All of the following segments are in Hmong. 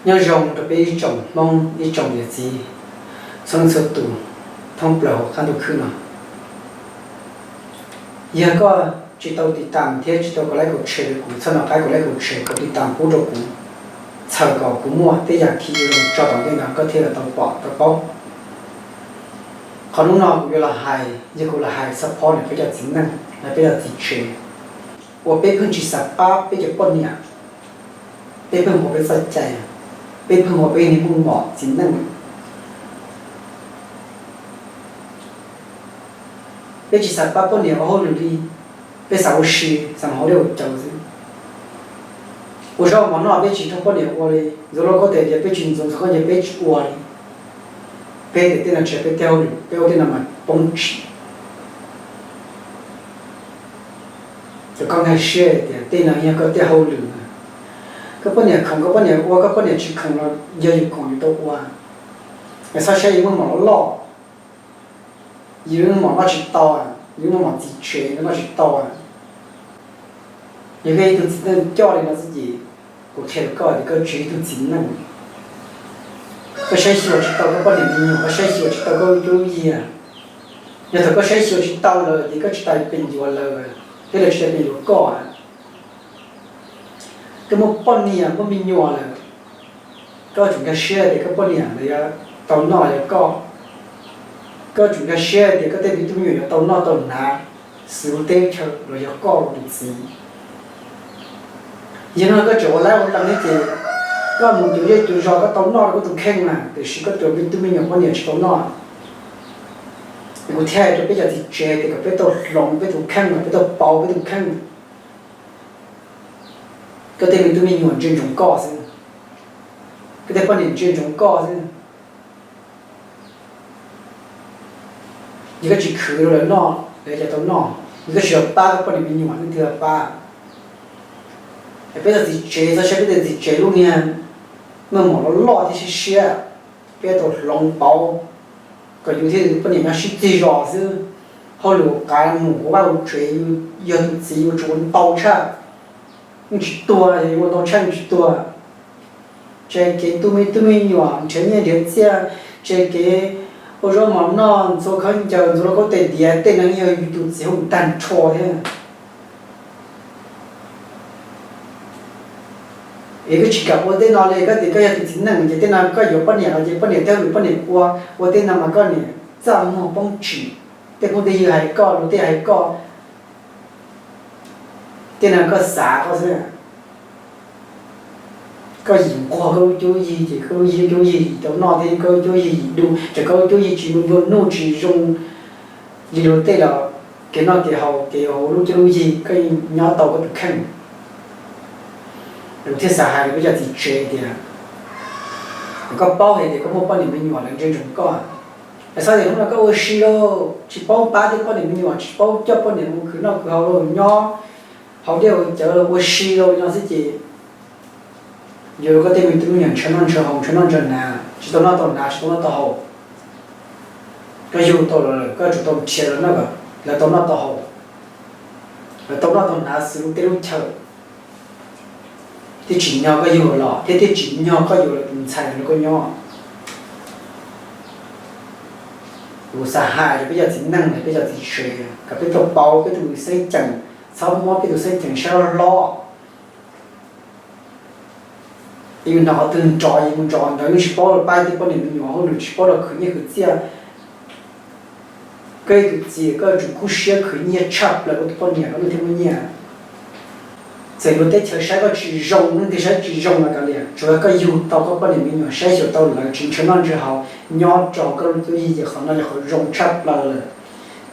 Nyob zoo rau peb ib tsoom Hmoob ib tsoom niam txiv txhua leej txhua tus thoob plaws hauv qab ntuj khwb no. Yog koj tsis tau tiv tam thiab tsis tau kom like kom share rau kuv, txhob nco qab kom like kom share kom tiv tam pub rau kuv, txhawm kom kuv muaj tej yam khi zoo tso tom ntej no koj thiaj li tau pom tau paub. Qhov hnub no kuv yuav los hais yog kuv los hais xab phob ntawm peb cov txiv neej los peb cov txiv tsev uas peb pheej tsis xav pab peb cov poj niam, peb pheej ua peb txoj cai, peb pheej ua peb niag muaj mom txiv neej. Peb tsis xav pab poj niam ua hauj lwm li, peb xav ua si xav mus ua liaj ua cawv xwb. Ua zaub mov noj peb tsis nrog poj niam ua li, ntxuav lauj kaub tes diav peb tsis ntxuav, ntxuav khaub ncaws peb tsis ua li. Peb tias tej no tsis yog peb tej hauj lwm, peb ua tej no mas poob tsim. Ces koj nkag siab tias tej no yog koj tej hauj lwm na. Koj poj niam khoom koj poj niam ua, koj poj niam tsis khoom los yog yus khoom yus tau ua. Es txhob saib yus muaj mom loj loj, yus muaj mom noj tsis tau, yus muaj mom txiv tsev noj tsis tau. Yog koj ib tug txiv neej coj li no xwb ces kuv qhia rau koj tias koj tsis yog ib tug txiv neej. Koj saib xyuas tsis tau koj poj niam me nyuam, koj saib xyuas tsis tau koj lub cuab lub yig. Yog thaum koj saib xyuas tsis tau lawm ces koj tsis tas peem yuav lawv, thiab lawv tsis tas peem yuav koj. Koj muaj poj niam muaj me nyuam lawm, koj tsum nkag siab tias koj poj niam los yuav tau noj los yog koj. Koj tsum nkag siab tias koj tej me tub me nyuam yuav tau noj tau hnav xws lub teb chaws los yog koj tus txiv. Yog no koj tseem ua laib ua lees thiab ces koj mus cuag zej cuag zos koj tau noj rau koj tus kheej na, tiam sis koj cov me tub me nyuam poj niam tsis tau noj. Kuv thiaj hais rau peb cov txiv tsev tias kom peb tau hloov peb tus kheej, kom peb tau pauv peb tus kheej. Koj tej me tub me nyuam ntsia ntsoov koj xwb. Koj tej poj niam ntsia ntsoov koj xwb. Yog koj tsis khwv rau lawv noj, lawv cas tau noj? Yog koj tsis yog pab koj poj niam me nyuam, leej twg yog pab? Es peb cov txiv tsev, txhob saib peb tej txiv tsev lub niag muaj mom loj loj thiab siab siab, peb tau hloov pauv kom yus thiab yus poj niam nyob sib txig zos xwb. Hauj lwm ua qav mus ua vaj ua tsev, yus yog tus txiv yus tsuas ua ntau tshaj, yeej tsis tuag, yus ua ntau tshaj yeej tsis tuag. Tseg kev tu me tub me nyuam nrhiav nyiaj nrhiav txiaj, tseg kev ua zaub mov noj, ntxuav khaub ncaws, ntxuav lauj kaub tes diav, tej no yog yus tus txiv hauj lwm tag nrho thiab. Es koj tsis kam ua tej no li, koj tias koj yog tus txiv neej ces tej no koj yuav poj niam los ces poj niam tej hauj lwm poj niam ua, ua tej no mas koj niam txaj muag poob tsim, tej phooj tej ywg hais koj, luag tej hais koj. Tej no koj xav koj xwb. Koj yim nquag koj lub cuab lub yig ces koj lub cuab lub yig yim tau noj thiab koj lub cuab lub yig yim du, ces koj lub cuab lub yig tsis nplua nuj tsis zoo li luag tej los kev noj kev haus kev hauv lub cuab lub yig koj yeej nyob tau koj tus kheej. Kuv thiaj xav hais rau peb cov txiv tsev tias, koj paub hais tias koj muaj poj niam me nyuam lawv ntsia ntsoov koj, es xav tias hnub no koj ua si lauj, tsis paub pab tej poj niam me nyuam, tsis paub coj poj niam mus khwv noj khwv haus lauj, nyob hauv liaj hauv cawv los ua si lauj li no xwb ces yuav rau koj tej me tub me nyuam ntshaw noj ntshaw haus, ntshaw noj ntshaw hnav, tsis tau noj tau hnav, tsis tau noj tau haus. Koj yug tau lawv lawm koj tsum tau nrhiav lawv noj kom lawv tau noj tau haus, lawv tau noj tau hnav xws lub teb lub chaw, thiaj tsim nyog koj yug los thiab thiaj tsim nyog koj yuav lawv tus ntxhais los nrog koj nyob. Kuv xav hais rau peb cov txiv neej los peb cov txiv tsev kom peb tau pauv peb tus xeeb ceem, txhob muab peb tus xeeb ceem saib hlob. Yus hnov qhov twg nrov yus mus nrov ntawd, yeej tsis paub los pab tej poj niam me nyuam hauj lwm, tsis paub los khwv nyiaj khwv txiaj. Koj ib tus txiv koj yuav tsum kub siab khwv nyiaj tshaj plaws rau tus poj niam kom nws thiaj muaj nyiaj. Txawm luag teb chaws saib koj tsis zoo, leej twg saib tsis zoo los kav liam, tsuav koj yug tau koj poj niam me nyuam, saib xyuas tau lawv, tsis ntshaw noj ntshaw haus, nyob rau hauv koj lub cuab yig ces qhov no yog qhov zoo tshaj plaws lawm.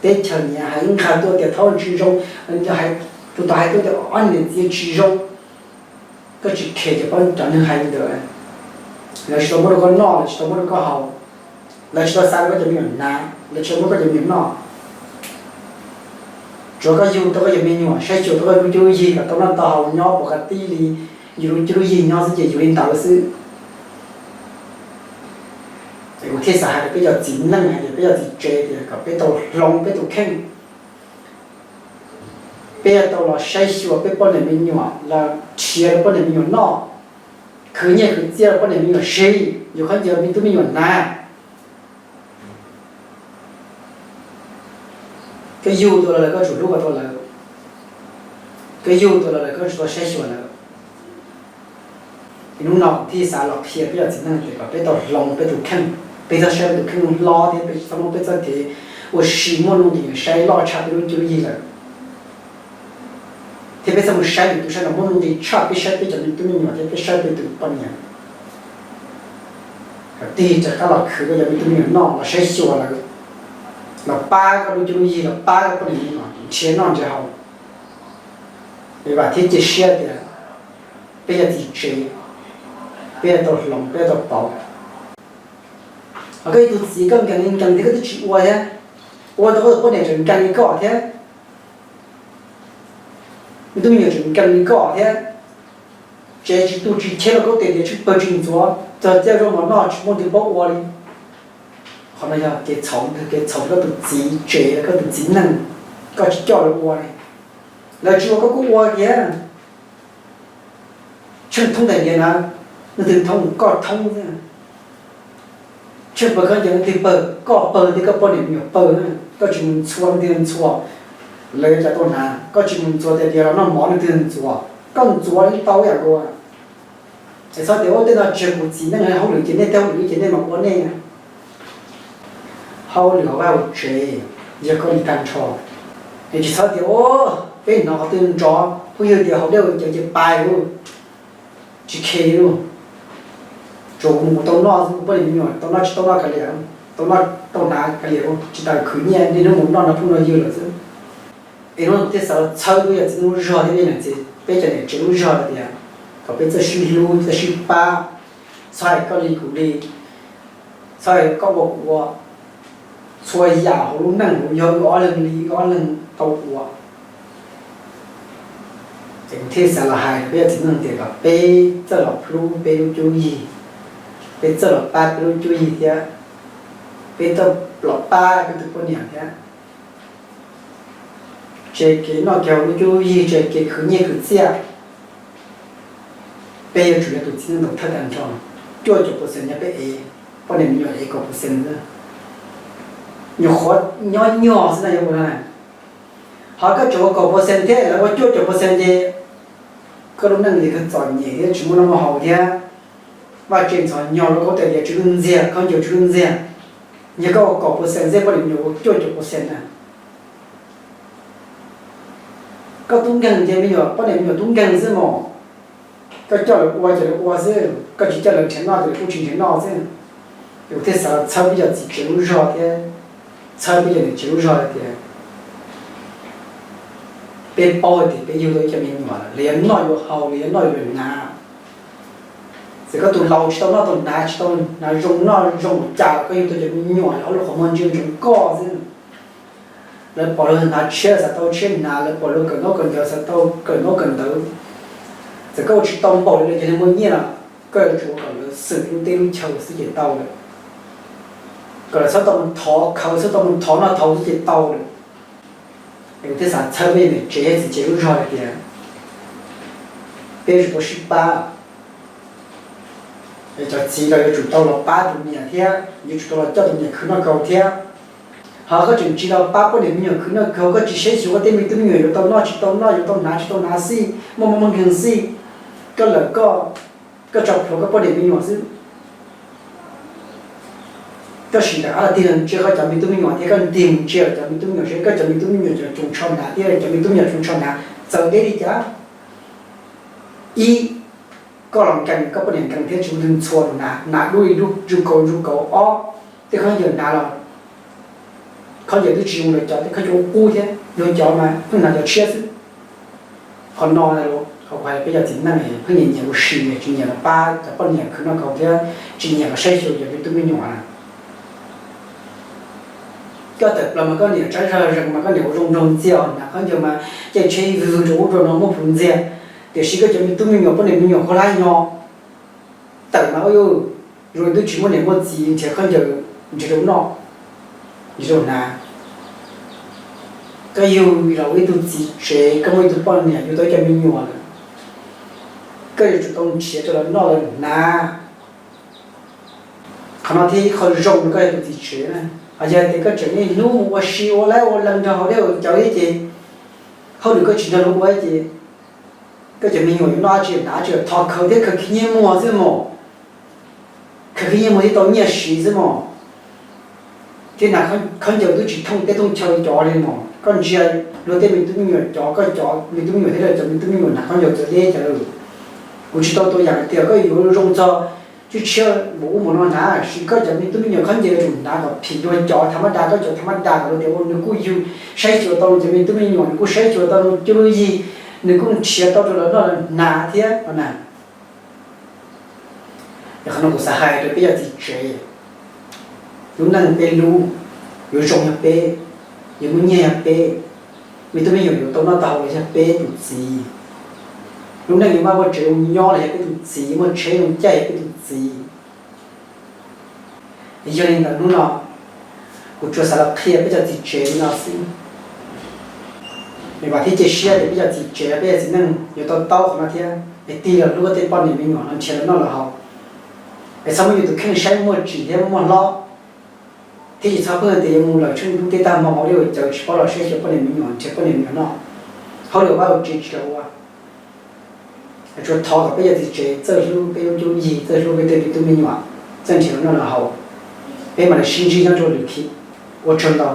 Teb chaws nyiam hais ib nqag tuaj tias thaub tsis zoo, tus tod hais tuaj tias ob niam txiv tsis zoo. Koj tsis khem ces pab cov neeg hais li ntawd. Lawv tsis tau muab rau koj noj, lawv tsis tau muab rau koj haus, lawv tsis tau xa rau koj cov me nyuam hnav, lawv tsis tau muab koj cov me nyuam noj. Tsuav koj yug tau koj cov me nyuam, saib xyuas tau koj lub cuab lub yig kom tau noj tau haus nyob pov ka tib li yus lub cuab lub yig nyob xwb ces yus li ntawd xwb. Es kuv thiaj xav hais rau peb cov txiv neej hais tias peb cov txiv tsev tias kom peb tau hloov peb tus kheej. Peb yuav tau los saib xyuas peb poj niam me nyuam, los nrhiav poj niam me nyuam noj, Khwv nyiaj khwv txiaj rau poj niam me nyuam siv, yus khaub ncaws me tub me nyuam hnav. Koj yug tau los lawm koj tsum hlub kom tau lawv, koj yug tau los lawm koj tsum tau saib xyuas lawv. Hnub no kuv thiaj xav los qhia peb cov txiv neej tias kom peb tau hloov peb tus kheej, peb txhob saib peb tus kheej hlob thiab peb txhob muab peb txoj kev ua si muaj nuj nqis saib loj tshaj peb lub cuab lub yig lawm. Thiab peb txhob mus saib lwm tus saib los muaj nuj nqis tshaj peb saib peb cov me tub me nyuam thiab peb saib peb tus poj niam. Tig rov qab los khwv koj cov me tub me nyuam noj los saib xyuas lawv, los pab koj lub cuab lub yig, los pab koj poj niam me nyuam nrhiav noj nrhiav haus. Es vam thiab cia siab tias peb yog txiv tsev, peb yuav tau hloov, peb yuav tau pauv. Ho koj ib tug txiv koj nkees li nkees thiab koj twb tsis ua thiab, ua tau koj tus poj niam tseem nkees li koj thiab, me tub me nyuam tseem nkees li koj thiab. Tsev tsis tu tsis cheb los koj tes diav tsis pawg tsis ntxuav, txog caij zaub mov noj tsis muaj twg paub ua li. Qhov no yog kev txhaum, kev txhaum koj tus txiv tsev, koj tus txiv neej, koj tsis coj lawv ua li. Lawv tsis ua koj kuj ua kiag. Tsheej thoob tais diav na, leej twg thoob koj thoob xwb. Tsheej pawg khaub ncaws leej twg pawg, koj pawg thiab koj poj niam me nyuam pawg, koj tsis mus ntxhua leej twg ntxhua, lawv yuav cas tau hnav. Koj tsis mus ntxhua tais diav los noj mov leej twg ntxhua, koj ntxhua yeej tau ib yam nkaus. Es txhob tias ua tej no tsis yog kuv txiv neej, hauj lwm ces nej tej hauj lwm ces nej mam ua nej. Hauj lwm hauv vaj hauv tsev yog koj li tag nrho. Es tsis txhob tias ua peb hnov qhov twg nrov phooj ywg tias haus dej haus cawv ces pais lauj, tsis khe li lauj. Tsuas kuv mus kuv tau noj xwb, kuv poj niam me nyuam tau noj tsis tau noj kav liam, tau noj tau hnav kav liam, tsis tas khwv nyiaj niaj hnub mus noj nrog phooj nrog ywg lawm xwb. Es hnub no kuv thiaj xav los txhawb peb cov txiv neej lub zog thiab peb niam txiv, peb cov niam tsev lub zog hais tias kom peb txawj sib hlub, txawj sib pab, txhob hais koj li kuv li, txhob hais koj ua kuv ua. Txhua yam hauv lub neej hauv yog wb ob leeg li wb ob leeg tau ua. Ces kuv thiaj xav los hais peb cov txiv neej tias kom peb txawj los hlub peb lub cuab yig, peb txawj los pab peb lub cuab yig thiab peb txawj los pab peb tus poj niam thiab. Tsis hais kev noj kev haus lub cuab lub yig, tsis hais kev khwv nyiaj khwv txiaj, peb yuav tsum yog tus txiv neej tau thawj tag nrho. Cuaj caum percent yog peb ev, poj niam me nyuam ev kaum percent xwb. Nyuam qhuav nyob nyuag xwb na yuav ua no na. Ho koj tseem ua kaum percent thiab lawv ua cuaj caum percent ces koj lub neej ces kawg txom nyem thiab tsis muaj noj muaj haus thiab. Vaj tse ntxhov nyog los koj tes diav tsis lwj ntxiag, khaub ncaws tsis lwj ntxiag. Yog koj ua kaum percent xwb poj niam me nyuam ua cuaj caum percent na. Koj tub nkeeg ces me nyuam, poj niam me nyuam tub nkeeg xwb mos. Koj coj lawv ua ces lawv ua xwb, koj tsis coj lawv nrhiav noj ces lawv kuj tsis nrhiav noj xwb. Es kuv thiaj xav los txhawb peb cov txiv tsev lub zog thiab txhawb peb cov niam tsev lub zog hais tias peb paub hais tias peb yug tau ib co me nyuam lawm, lawv yuav noj yuav haus, lawv yuav noj yuav hnav. Txawm koj tus laus tsis tau noj tau hnav, tsis tau hnav zoo noj zoo ua cas los koj yug tau cov me nyuam ob lub qhov muag ntsia ntsoov koj xwb. Lawv pom luag hnav tshiab xav tau tshiab hnav, lawv pom luag kawm ntaub kawm ntawv xav tau kawm ntaub kawm ntawv. Txawm koj ua tsis tau npaum li lawv cov neeg muaj nyiaj los koj yuav tsum ua kom lawv xwm lub teb lub chaw xwb ces tau lawm. Kom lawv txhob tau mus thov khaws, txhob tau mus thov noj thov haus xwb ces tau lawm. Es kuv thiaj xav txhawb peb niam tsev thiab txiv tsev lub zog hais tias peb yuav tsum tau sib pab. Cov txiv los yuav tsum tau los pab tus niam thiab yuav tsum tau los coj tus niam khwv noj khwv haus thiab. Ho koj tseem tsis los pab poj niam me nyuam khwv noj khwv haus, koj tsis saib xyuas koj tej me tub me nyuam yuav tau noj tsis tau noj, yuav tau hnav tsis tau hnav xij, muaj mob muaj nkeeg xij, koj lawm koj, koj tso plhuav koj poj niam me nyuam xwb. Koj sim rov qab los tig los ntsia koj cov me tub me nyuam thiab koj tig mus ntsia cov me tub me nyuam seb koj cov me tub me nyuam cov tsoos tsho hnav thiab cov me tub me nyuam tsoos tsho hnav txawv deb li cas. Ib, koj los nkees, koj poj niam nkees thiab tsis muaj leej twg ntxhua los hnav, hnav dub li dub, ntsuj kaus ntsuj kaus. Ob, tej khaub ncaws hnav los khaub ncaws twb tsis zoo luag cov, tej khaub ncaws qub thiab, luag cov mas pheej hnav cov tshiab xwb. Qhov no, qhov kuv hais peb cov txiv neej pheej nyiam nyiam ua si, tsis nyiam los pab cov poj niam khwv noj khwv haus thiab tsis nyiam los saib xyuas cov me tub me nyuam na. Koj tawm plaws mas koj niam tsab zog zees mas koj niam ua zoo nraug ntxiag, hnav khaub ncaws mas caij tsheb vwg rau ub rau no muaj plhus ntxiag. Tiam sis koj cov me tub me nyuam poj niam me nyuam khaub hlab nyo tawm mas ua yus zoo twb tsis muaj niam muaj txiv nrhiav khaub ncaws nrhiav rau noj, nrhiav rau hnav. Koj yug los ua ib tug txiv tsev, koj muaj ib tug poj niam yug tau ib co me nyuam lawm, koj yuav tsum tau nrhiav rau lawv noj lawv hnav. Qhov no thiaj ib qho zoo rau koj yog tus txiv tsev na. Ho yog tias koj tseem niaj hnub mus ua si ua laib ua lees nrog hauv dej hauv cawv thiab ces hauj lwm koj tsis nrog luag ua ces koj cov me nyuam yuav noj dab tsi hnav dab tsi, thov khawv thiab khawv khib nyiaj muag xwb mog. Khawv khib nyiaj muag thiaj tau nyiaj siv xwb mog. Thiab hnav khaub ncaws twb tsis thooj teb thooj chaw cov li mog. Koj ntsia luag tej me tub me nyuam cov, koj cov me tub me nyuam thiab luag cov me tub me nyuam hnav khaub ncaws txawv deb cas lawm. Kuv tsis tau tua yam hais tias koj yuav zoo txog tshiab tshiab npaum ub npaum no hnav, tab sis koj cov me tub me nyuam khaub ncaws yuav tsum hnav kom phim luag cov tha mab da, koj cov tha mab da kom luag tias ua nws kuj yug saib xyuas tau nws cov me tub me nyuam, nws kuj saib xyuas tau nws cuab lub yig, nws kuj nrhiav tau rau lawv noj lawv hnav thiab no na. Yog qhov no kuv xav hais rau peb cov txiv tsev, lub neej peb lub, yuav zoo yog peb, yuav muaj nyiaj yog peb, me tub me nyuam yuav tau noj tau haus los yog peb tus txiv. Lub neej yuav maj ua tsev ua nyob los yog peb tus txiv, muaj tsheb muaj caij yog peb tus txiv. Yog li ntawd hnub no kuv tsuas xav los qhia peb cov txiv tsev li no xwb. Es vam thiab cia siab tias peb cov txiv tsev, peb cov txiv neej yuav to taub qhov no thiab es tig los hlub tej poj niam me nyuam no, nrhiav lawv noj lawv haus. Es txhob muab yus tus kheej saib muaj tsim thiab muaj hlob, thiab tsis txhob pheej tias yuav mus lawm tsheej ntub tej tag hmo hauv dej hauv cawv tsis paub los saib xyuas poj niam me nyuam, nrhiav poj niam me nyuam noj. Hauj lwm vaj lwm tsev tsis tau ua. Tsuas thov kom peb cov txiv tsev txawj hlub peb lub cuab lub yig, txawj hlub peb tej me tub me nyuam, txawj nrhiav lawv noj lawv haus, peb mam li sib ntsib nyob rau lwm khib. Ua tsaug ntau.